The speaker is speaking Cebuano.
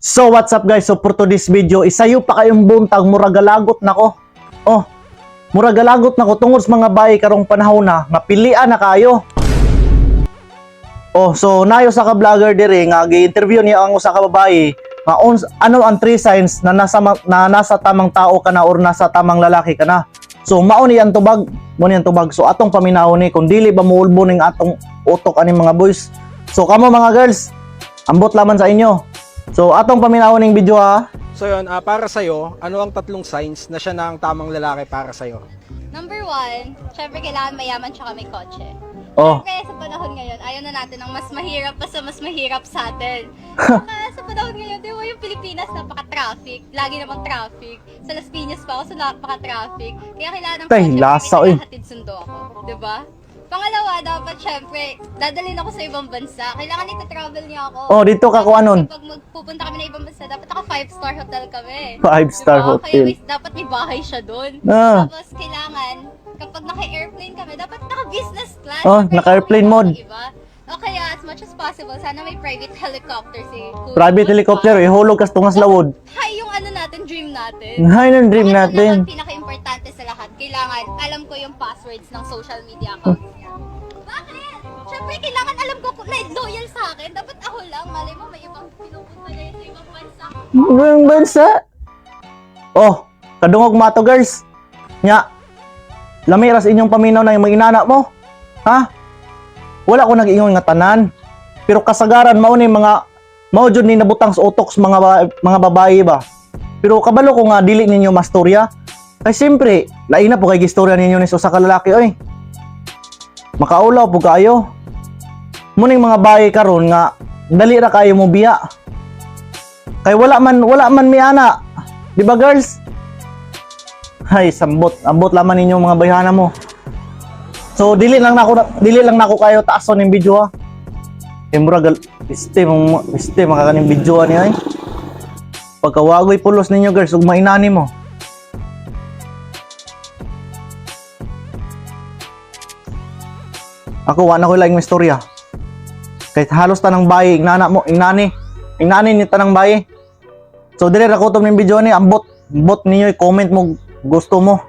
So what's up, guys? So for today's video, isayo pa kayong buntag, mura galagot nako. Oh, mura galagot nako tungod sa mga bayi karong panahon na nga pilian na kayo. Oh, so nayo sa ka vlogger dire nga gi-interview niya ang usa ka babae nga ano ang three signs na nasa tamang tao ka na or nasa tamang lalaki ka na. So mao ni ang tubag, mao ni ang tubag. So atong paminawon ni kung dili ba muulbo ning atong utok ani mga boys. So kamo mga girls, ambot laman sa inyo. So atong paminawon ning video ha. So yun, para sa'yo, ano ang tatlong signs na siya na ang tamang lalaki para sa'yo? Number one, syempre kailangan mayaman tsaka may kotse. Oh, Kaya sa panahon ngayon, ayaw na natin ng mas mahirap pa sa mas mahirap sa atin. Saka sa panahon ngayon, di ba yung Pilipinas, napaka-traffic. Lagi namang traffic. Sa Las Piñas pa ako, so napaka-traffic. Kaya kailangan ng Tay, kotse lasa, para oy. hatid sundo ako. Di ba? Pangalawa, dapat syempre, dadalhin ako sa ibang bansa. Kailangan ita-travel niya ako. Oh, dito ka kuanon. Kapag magpupunta kami ng ibang bansa, dapat naka five-star hotel kami. Five-star Diba? hotel. Kaya dapat may bahay siya doon. Tapos kailangan, kapag naka-airplane kami, dapat naka-business class. Oh, Syempre, naka-airplane kailangan mode. ng iba. O kaya, as much as possible, sana may private helicopter si Kuya. Private Diba? helicopter, ihulog kas tungas lawod. High yung ano natin, dream natin. Hay nang dream Pangatlo natin. naman, pinaka-importante sa lahat, kailangan alam ko yung passwords ng social media accounts niya. Bakit? Siyempre, kailangan alam ko kung like, loyal sa akin. Dapat ako lang. Malay mo, may ibang pinupunta na yun sa ibang bansa. Ibang bansa. Oh, kadungog mato, girls. Nya. Lami ras inyong paminaw na yung mga inana mo. Ha? Wala ko nag-ingon nga tanan. Pero kasagaran mao ni mga mao jud ni nabutang sa utok sa mga babae ba. Pero kabalo ko nga dili ninyo mastorya. Kay siyempre, lain na po kay gistorya ninyo ni sa usa ka lalaki oy. Makaulaw po kayo. Muning mga babae karon nga dali ra kayo mo biya. Kay wala man mi ana. Di ba, girls? Hay sambot, ambot laman ninyo mga bayhana mo. So dili lang nako kayo taason ning video ha. Kay murag este mong este makakaning video ani ay. Pagkawagoy pulos ninyo, girls, ug mainani mo. Ako wa na ko laing istorya. Kahit halos tanang bayi, ingnana mo, ingnani. Ingnani ni tanang bayi. So dire ra ko ning video ni, ambot, ambot ninyo i-comment mo gusto mo.